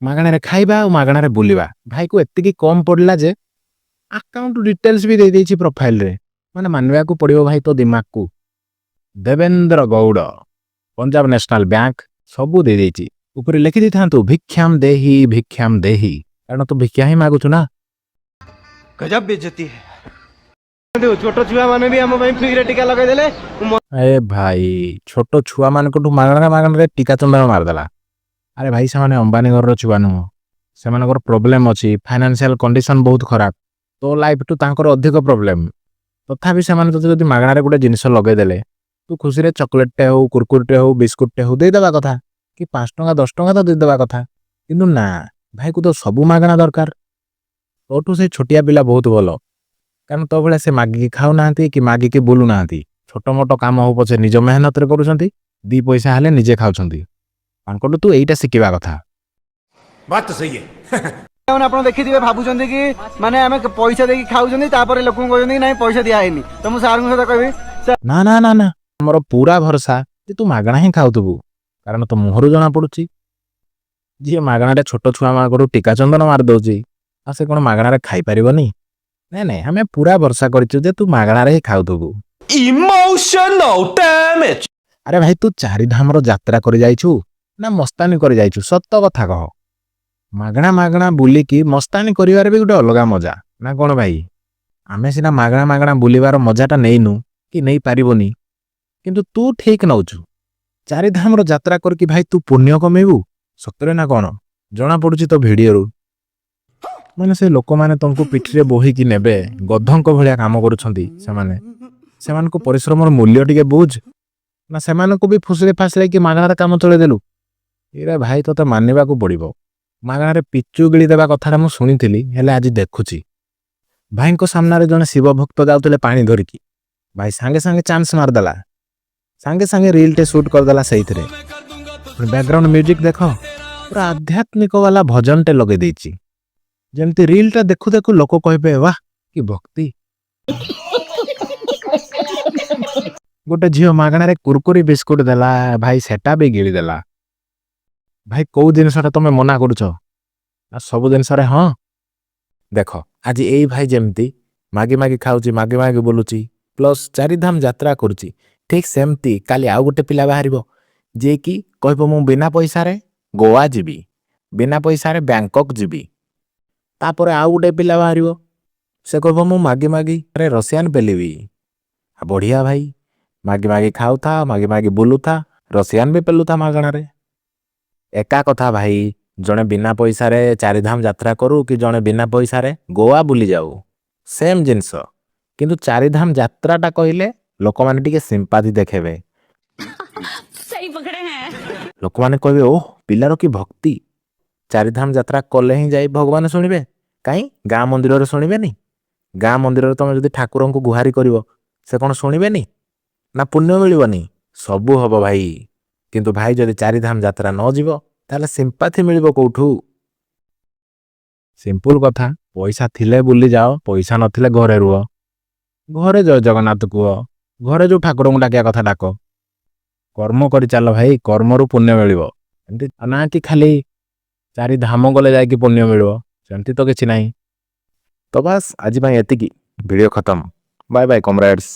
ମାଗଣାରେ ଖାଇବା ଆଉ ମାଗଣାରେ ବୁଲିବା। ଭାଇକୁ ଏତିକି କମ୍ ପଡ଼ିଲା ଯେ ଆକାଉଣ୍ଟ ଡିଟେଲ୍ସ ବି ଦେଇଦେଇଛି ପ୍ରୋଫାଇଲରେ। ମାନେ ମାନିବାକୁ ପଡ଼ିବ ଭାଇ ତୋ ଦିମାଗକୁ। ଦେବେନ୍ଦ୍ର ଗୌଡ଼, ପଞ୍ଜାବ ନ୍ୟାସନାଲ ବ୍ୟାଙ୍କ ସବୁ ଦେଇଦେଇଛି। ଉପରେ ଲେଖି ଦେଇଥାନ୍ତୁ "ଭିକ୍ଷାମ ଦେହି, ଭିକ୍ଷାମ ଦେହି", କାରଣ ତୁ ଭିକ୍ଷା ହିଁ ମାଗୁଛୁ ନା। गजब बेइज्जती है। ଛୋଟ ଛୁଆ ମାନେ ବି ଆମ ପାଇଁ ଫ୍ରିରେ ଟୀକା ଲଗେଇଦେଲେ। ଏ ଭାଇ, ଛୋଟ ଛୁଆମାନଙ୍କଠୁ ମାଗଣା ମାଗଣାରେ ଟୀକା ଚନ୍ଦନ ମାରିଦେଲା। ଆରେ ଭାଇ, ସେମାନେ ଅମ୍ବାନୀ ଘରର ଛୁଆ ନୁହଁ। ସେମାନଙ୍କର ପ୍ରୋବ୍ଲେମ ଅଛି, ଫାଇନାନ୍ସିଆଲ କଣ୍ଡିସନ ବହୁତ ଖରାପ। ତୋ ଲାଇଫଠୁ ତାଙ୍କର ଅଧିକ ପ୍ରୋବ୍ଲେମ। ତଥାପି ସେମାନେ ତୋତେ ଯଦି ମାଗଣାରେ ଗୋଟେ ଜିନିଷ ଲଗେଇଦେଲେ, ତୁ ଖୁସିରେ ଚକୋଲେଟଟେ ହଉ, କୁରକୁରଟେ ହଉ, ବିସ୍କୁଟଟେ ହଉ ଦେଇଦେବା କଥା କି 5 ଟଙ୍କା 10 ଟଙ୍କା ତ ଦେଇଦେବା କଥା। କିନ୍ତୁ ନା, ଭାଇକୁ ତ ସବୁ ମାଗଣା ଦରକାର। ତୋଠୁ ସେ ଛୋଟିଆ ପିଲା ବହୁତ ଭଲ, କାରଣ ତୋ ଭଳିଆ ସେ ମାଗିକି ଖାଉନାହାନ୍ତି କି ମାଗିକି ବୁଲୁନାହାନ୍ତି। ଛୋଟ ମୋଟ କାମ ହଉ ପଛେ ନିଜ ମେହନତରେ କରୁଛନ୍ତି, 2 ପଇସା ହେଲେ ନିଜେ ଖାଉଛନ୍ତି। ତାଙ୍କଠୁ ତୁ ଏଇଟା ଶିଖିବା କଥା। बात तो सही है। ମାନେ ଆପଣ ଦେଖିଥିବେ, ଭାବୁଛନ୍ତି କି ମାନେ ଆମେ ପଇସା ଦେଇକି ଖାଉଛନ୍ତି, ତାପରେ ଲୋକଙ୍କୁ କହୁଛନ୍ତି କି ନାଇଁ, ପଇସା ଦିଆ ହେଇନି। ତ ମୁଁ ସାରଙ୍କ ସହିତ କହିବି। ନା ନା ନା ନା, ଆମର ପୁରା ଭରସା ଯେ ତୁ ମାଗଣା ହିଁ ଖାଉଥିବୁ, କାରଣ ତୋ ମୁହଁରୁ ଜଣା ପଡୁଛି। ଯିଏ ମାଗଣାରେ ଛୋଟ ଛୁଆମାନଙ୍କଠୁ ଟୀକା ଚନ୍ଦନ ମାରିଦଉଛି, ଆଉ ସେ କ'ଣ ମାଗଣାରେ ଖାଇପାରିବନି? ନାଇଁ ନାଇଁ, ଆମେ ପୁରା ଭରସା କରିଛୁ ଯେ ତୁ ମାଗଣାରେ ହିଁ ଖାଉଥିବୁ। Emotional damage. ଆରେ ଭାଇ, ତୁ ଚାରିଧାମର ଯାତ୍ରା କରି ଯାଇଛୁ ନା ମସ୍ତାନୀ କରି ଯାଇଛୁ? ସତ କଥା କହ। ମାଗଣା ମାଗଣା ବୁଲିକି ମସ୍ତାନୀ କରିବାରେ ବି ଗୋଟେ ଅଲଗା ମଜା, ନା କ'ଣ ଭାଇ? ଆମେ ସିନା ମାଗଣା ମାଗଣା ବୁଲିବାର ମଜାଟା ନେଇନୁ କି ନେଇପାରିବୁନି, କିନ୍ତୁ ତୁ ଠିକ ନଉଛୁ। ଚାରିଧାମର ଯାତ୍ରା କରିକି ଭାଇ ତୁ ପୁଣ୍ୟ କମେଇବୁ ସତରେ ନା କ'ଣ? ଜଣା ପଡୁଛି ତୋ ଭିଡ଼ିଓରୁ। ମାନେ ସେ ଲୋକମାନେ ତମକୁ ପିଠିରେ ବୋହିକି ନେବେ, ଗଧଙ୍କ ଭଳିଆ କାମ କରୁଛନ୍ତି ସେମାନେ। ସେମାନଙ୍କ ପରିଶ୍ରମର ମୂଲ୍ୟ ଟିକେ ବୁଝ ନା। ସେମାନଙ୍କୁ ବି ଫୁସଲେ ଫାସଲେଇକି ମାଗଣାରେ କାମ ଚଳେଇଦେଲୁ। ଏଇରା ଭାଇ, ତୋତେ ମାନିବାକୁ ପଡ଼ିବ। ମାଗଣାରେ ପିଚୁ ଗିଳି ଦେବା କଥାଟା ମୁଁ ଶୁଣିଥିଲି, ହେଲେ ଆଜି ଦେଖୁଛି। ଭାଇଙ୍କ ସାମ୍ନାରେ ଜଣେ ଶିବ ଭକ୍ତ ଯାଉଥିଲେ ପାଣି ଧରିକି। ଭାଇ ସାଙ୍ଗେ ସାଙ୍ଗେ ଚାନ୍ସ ମାରିଦେଲା, ସାଙ୍ଗେ ସାଙ୍ଗେ ରିଲ୍ଟେ ସୁଟ୍ କରିଦେଲା। ସେଇଥିରେ ପୁଣି ବ୍ୟାକଗ୍ରାଉଣ୍ଡ ମ୍ୟୁଜିକ୍ ଦେଖ, ପୁରା ଆଧ୍ୟାତ୍ମିକ ବାଲା ଭଜନଟେ ଲଗେଇ ଦେଇଛି, ଯେମିତି ରିଲ୍ଟା ଦେଖୁ ଦେଖୁ ଲୋକ କହିବେ, "ବାহ, କି ଭକ୍ତି!" ଗୋଟେ ଝିଅ ମାଗଣାରେ କୁରକୁରି ବିସ୍କୁଟ ଦେଲା, ଭାଇ ସେଟା ବି ଗିଳିଦେଲା। ଭାଇ, କୋଉ ଜିନିଷଟା ତମେ ମନା କରୁଛ ନା ସବୁ ଜିନିଷରେ ହଁ? ଦେଖ, ଆଜି ଏଇ ଭାଇ ଯେମିତି ମାଗି ମାଗି ଖାଉଛି, ମାଗି ମାଗି ବୁଲୁଛି, ପ୍ଲସ୍ ଚାରିଧାମ ଯାତ୍ରା କରୁଛି, ଠିକ୍ ସେମିତି କାଲି ଆଉ ଗୋଟେ ପିଲା ବାହାରିବ, ଯିଏକି କହିବ, "ମୁଁ ବିନା ପଇସାରେ ଗୋଆ ଯିବି, ବିନା ପଇସାରେ ବ୍ୟାଙ୍କକ୍ ଯିବି।" ତାପରେ ଆଉ ଗୋଟେ ପିଲା ବାହାରିବ, ସେ କହିବ, "ମୁଁ ମାଗି ମାଗି ରସିଆନ ପେଲିବି।" ଆଉ ବଢ଼ିଆ ଭାଇ, ମାଗି ମାଗି ଖାଉଥା, ମାଗି ମାଗି ବୁଲୁଥା, ରସିଆନ ବି ପେଲୁଥା ମାଗଣାରେ। ଏକା କଥା ଭାଇ, ଜଣେ ବିନା ପଇସାରେ ଚାରିଧାମ ଯାତ୍ରା କରୁ କି ଜଣେ ବିନା ପଇସାରେ ଗୋଆ ବୁଲି ଯାଉ, ସେମ୍ ଜିନିଷ। କିନ୍ତୁ ଚାରିଧାମ ଯାତ୍ରାଟା କହିଲେ ଲୋକମାନେ ଟିକେ ସିମ୍ପାଥି ଦେଖେଇବେ। सही पकड़े हैं। ଲୋକମାନେ କହିବେ, "ଓହ, ପିଲାର କି ଭକ୍ତି!" ଚାରିଧାମ ଯାତ୍ରା କଲେ ହିଁ ଯାଇ ଭଗବାନ ଶୁଣିବେ? କାହିଁ, ଗାଁ ମନ୍ଦିରରେ ଶୁଣିବେନି? ଗାଁ ମନ୍ଦିରରେ ତମେ ଯଦି ଠାକୁରଙ୍କୁ ଗୁହାରି କରିବ, ସେ କ'ଣ ଶୁଣିବେନି ନା ପୁଣ୍ୟ ମିଳିବନି? ସବୁ ହବ ଭାଇ। କିନ୍ତୁ ଭାଇ ଯଦି ଚାରିଧାମ ଯାତ୍ରା ନ ଯିବ, ତାହେଲେ ସିମ୍ପାଥି ମିଳିବ କୋଉଠୁ? ସିମ୍ପଲ କଥା, ପଇସା ଥିଲେ ବୁଲି ଯାଅ, ପଇସା ନଥିଲେ ଘରେ ରୁହ। ଘରେ ଜୟ ଜଗନ୍ନାଥ କୁହ, ଘରେ ଯୋଉ ଠାକୁରଙ୍କୁ ଡାକିବା କଥା ଡାକ। କର୍ମ କରି ଚାଲ ଭାଇ, କର୍ମରୁ ପୁଣ୍ୟ ମିଳିବ। ଏମିତି ନା କି ଖାଲି ଚାରି ଧାମ ଗଲେ ଯାଇକି ପୁଣ୍ୟ ମିଳିବ, ସେମିତି ତ କିଛି ନାହିଁ। ତ ବାସ୍, ଆଜି ପାଇଁ ଏତିକି। ଭିଡ଼ିଓ ଖତମ। Bye bye, comrades.